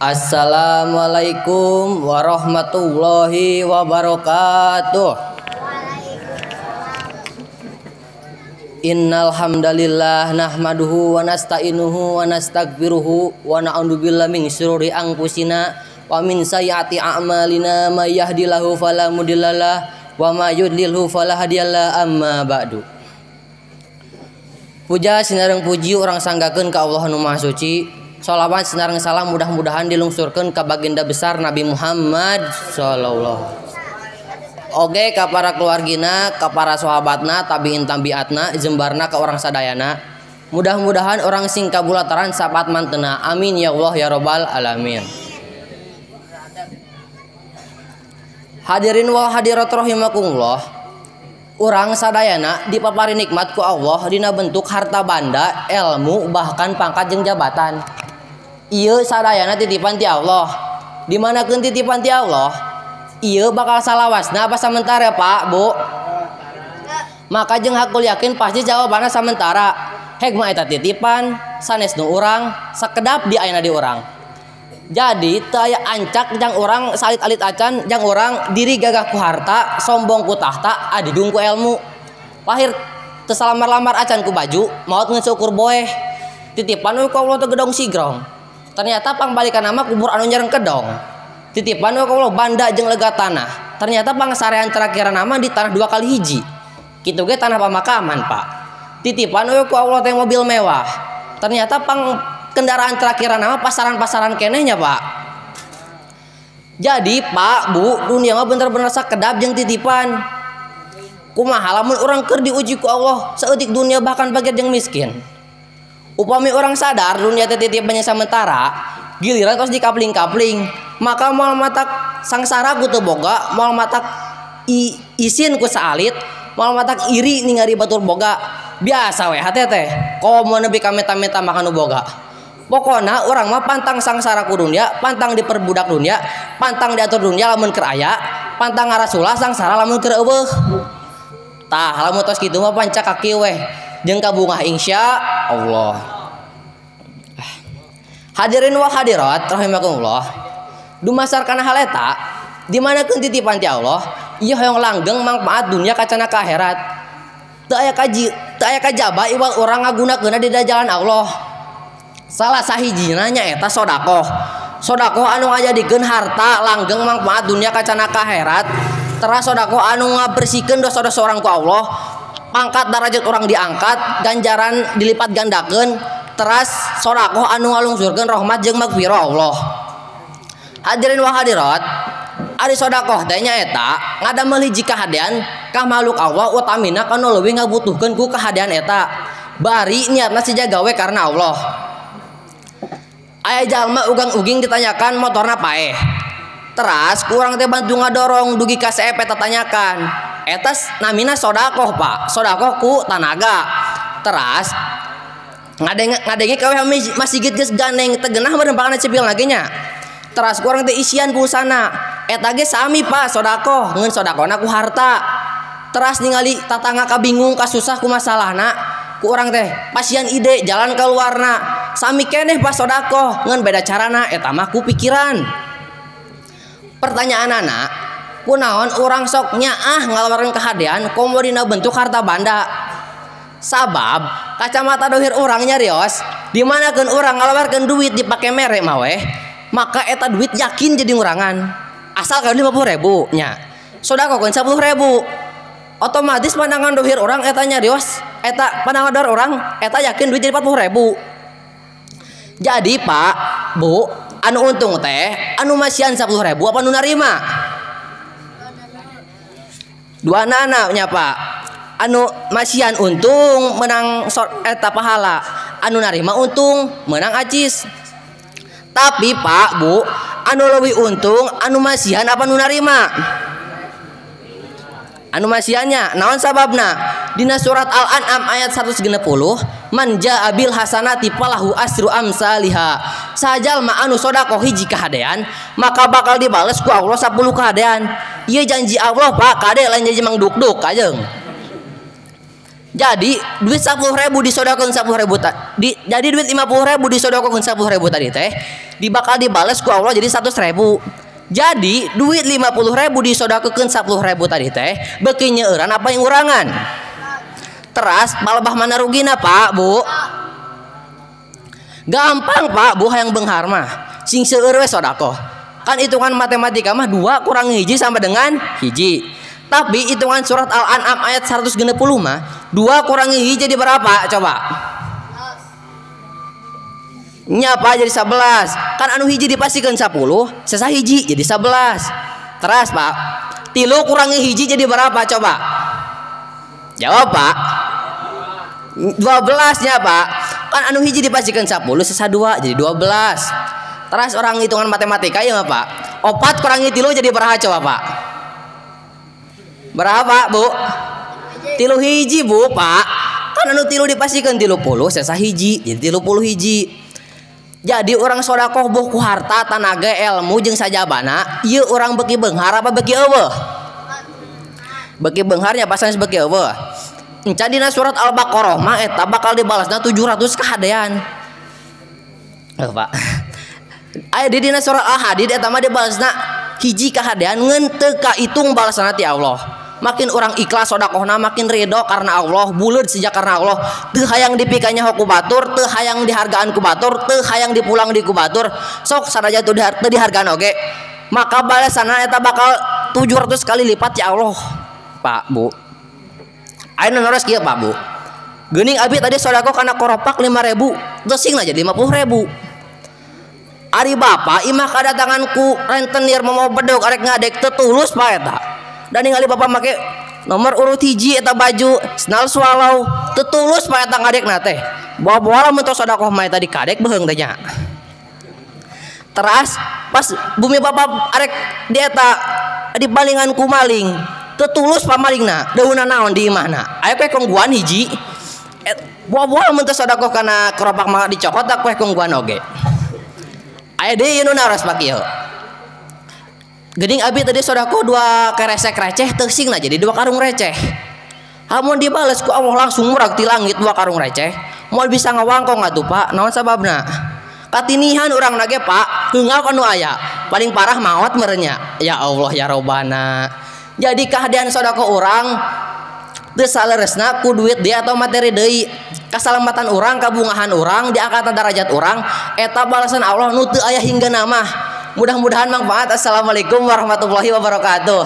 Assalamualaikum warahmatullahi wabarakatuh. Innal hamdalillah nahmaduhu wa nasta'inuhu wa nastaghfiruhu wa na'udzubillahi min syururi anfusina wa min sayyiati a'malina may yahdihillahu fala mudhillalah wa may yudlilhu fala hadiyalah, amma ba'du. Puja sinareng puji urang sanggakeun ka Allah nu Maha Suci. Sholawat sinareng salam mudah-mudahan dilungsurkeun ka baginda besar Nabi Muhammad sallallahu. Oge ka para keluargina, ka para sahabatna, tabiin tabiatna, jembarna ka orang sadayana. Mudah-mudahan orang sing kabulataran sapat mantena. Amin ya Allah ya robbal alamin. Hadirin wal hadirat rahimakumullah. Urang sadayana dipapari nikmat ku Allah dina bentuk harta banda, ilmu, bahkan pangkat jeung jabatan. Ieu sadayana titipan ti Allah. Di manakeun titipan ti Allah? Ieu bakal salawasna apa sementara, Pak, Bu? Maka jeung hakul yakin pasti jawabanna sementara. Heg mah eta titipan sanes nu urang, sakedap di ayeuna di urang. Jadi teu aya ancak jang urang salit-alit acan, jang urang diri gagah ku harta, sombong ku tahta, adigung ku ilmu. Lahir teu salamar-lamar acan ku baju, maot ngan seukur boeh. Titipan we ku Allah teh gedong sigrong. Ternyata pangbalikan nama kubur anu nyereng kedong. Titipan we ku Allah banda jeung lega tanah. Ternyata pangsarean terakhiran nama di tanah 2 kali hiji. Kitu ge tanah pamakaman, Pak. Titipan we ku Allah teh mobil mewah. Ternyata pang kendaraan terakhiran nama pasaran-pasaran kenehnya, Pak. Jadi, Pak, Bu, dunia mah bener-bener sakedap jeung titipan. Kumaha lamun urang keur diuji ku Allah saeutik dunia bahkan bagian jeung miskin. Upami orang sadar dunia teh titipannya sementara, giliran terus dikapling-kapling, maka moal matak sangsara ku teu boga, moal matak isin ku saalit, moal matak iri ningali batur boga. Biasa we hate teh, komo nepi ka meta-meta makan nu boga. Pokona urang mah pantang sangsara ku dunia, pantang diperbudak dunia, pantang diatur dunia lamun keur aya, pantang ngarasulah sangsara lamun keur eueuh. Tah lamun tos kitu mah pancak kaki weh jeung kabungah insya Allah. Hadirin wal hadirat rahimakumullah. Dumasar kana hal eta, di manakeun titipan ti Allah, ieu hoyong langgeng mangpaat dunia kacana ka akhirat. Teu aya kaji, teu aya kajaba iwal urang ngagunakeunna di jalan Allah. Salah sahijina nyaeta sodakoh. Sodakoh anu ngajadikeun harta langgeng mangpaat dunia kacana ka akhirat. Teras sodakoh anu ngabersihkeun dosa-dosa orang ku Allah, pangkat darajat orang diangkat, ganjaran dilipat gandakeun. Teras sodakoh anu ngalungsurkeun rahmat jeung magfirah Allah. Hadirin wa hadirat, ari sodakoh teh nyaeta ngadamel hiji kahadean ka makhluk Allah utamina kana leuwih ngabutuhkeun ku kahadean eta. Bari niatna sija gawe karena Allah. Aya jalma ugang-uging ditanyakan motorna paeh. Teras kurang teh bantu ngadorong dugi ka CP tatanyakan. Eta namina sodakoh, Pak. Sodakoh ku tanaga. Teras ngadenge kawe masjid geus gandeng teu geunah meureun pakana cipil lagi nya. Teras kurang teh isian pulsana. Eta ge sami, Pak, sodakoh ngeun sodakona ku harta. Teras ningali tatangga kabingung kasusah ku masalahna, ku urang teh pasian ide jalan keluarna. Sami keneh pas sodakoh ngan beda carana eta mah ku pikiran. Pertanyaanana, kunaon urang sok nyaah ngalawarkeun kahadean komo dina bentuk harta banda? Sabab kacamata dohir urang nyarios, di manakeun urang ngalawarkeun duit dipake mere mah weh, maka eta duit yakin jadi ngurangan. Asal kan 50.000 nya. Sodakoh keun 10.000. Otomatis pandangan dohir urang eta nyarios, eta pandangan dohir urang eta yakin duit jadi 40.000. Jadi Pak, Bu, anu untung teh anu masihan 10.000 apa nu narima? Dua nana nya Pak. Anu masihan untung menang eta pahala, anu narima untung menang acis. Tapi Pak, Bu, anu leuwih untung anu masihan apa nu narima? Anu masihannya, naon sababna? Dina surat Al-An'am ayat 160, man jaa bil hasanati falahu asru amsaliha. Sajalma anu sodakoh hiji kahadean, maka bakal dibales ku Allah 10 kahadean. Ieu janji Allah, Pak, kade lain janji Mang Dukduk kajeng. Jadi duit 10.000 disodakohkeun 10.000 jadi duit 50.000 disodakohkeun 10.000 tadi teh dibakal dibales ku Allah jadi 100.000. Jadi duit 50.000 disodakohkeun 10.000 tadi teh beuki nyeueuran apa yang ngurangan? Teras palebah mana rugina Pak Bu? Gampang Pak Bu hayang beunghar mah. Sing seueur we sodakoh. Kan hitungan matematika mah 2 kurang 1 sama dengan 1. Tapi hitungan surat Al-An'am ayat 160 mah 2 kurangi 1 jadi berapa? Coba. Nyapa jadi 11. Kan anu hiji dipastikan 10, sesa hiji jadi 11. Teras Pak. 3 kurangi 1 jadi berapa? Coba. Jawab Pak. 12 nya Pak. Kan anu hiji dipastikan 10, sesa 2 jadi 12. Teras orang hitungan matematika ya Pak. 4 kurangi 3 jadi berapa coba Pak? Berapa Bu? 3 hiji Bu Pak. Kan anu 3 dipastikan 30, sesa hiji jadi 30 hiji. Jadi orang sodakoh boh ku harta, tanaga, ilmu jeung sajabana, ieu urang beuki beunghar apa beuki eueuh? Beuki beungharnya pasan beuki eueuh. Encan dina surat Al-Baqarah mah eta bakal dibalasna 700 kahadean. Pak. Aya di dina surat Al-Hadid eta mah dibalasna hiji kahadean ngeun teu kaitung balasanna ti Allah. Makin orang ikhlas sodakohna makin ridho karena Allah, buleud sejak karena Allah. Teu hayang dipikanyaho ku batur, teu hayang dihargaan ku batur, teu hayang dipulang di ku batur. Sok sanajan teu dihargaan oge. Maka balasanna eta bakal 700 kali lipat ya Allah. Pak Bu. Ayeuna naros kieu Pak Bu. Geuning abi tadi sodakoh kana koropak 5.000, geusingna jadi 50.000. Ari bapak imah kadatangan ku rentenir momo bedog arek ngadek teu tulus Pak eta. Dan ningali bapak make nomor urut hiji eta baju senal swallow teu tulus Pak eta ngadekna teh. Bawa-bawa lamun tos sodakoh mah eta dikadek beuheung teh nya. Teras pas bumi bapak arek di eta dibalingan ku maling teu tulus Pak malingna deuna naon di imahna. Aya kue kongguan hiji. Bawa-bawa lamun tos sodakoh kana keropak mah dicokot tak kue kongguan oge. Aya deui nu naros Pak kieu. Geuning abi tadi sodakoh 2 keresek receh teu singna jadi 2 karung receh. Hamun dibales ku Allah langsung murag ti langit 2 karung receh. Moal bisa ngawangkong atuh Pak, naon sababna? Katinihan urang nage Pak, heungap anu aya. Paling parah maot merenya. Ya Allah ya Robbana. Jadi kahadean sodakoh urang teu saleresna ku duit dia atau materi deui. Kasalamatan urang, kabungahan urang, diangkatan derajat urang, eta balasan Allah nu teu aya hingga nama. Mudah-mudahan manfaat. Assalamualaikum warahmatullahi wabarakatuh.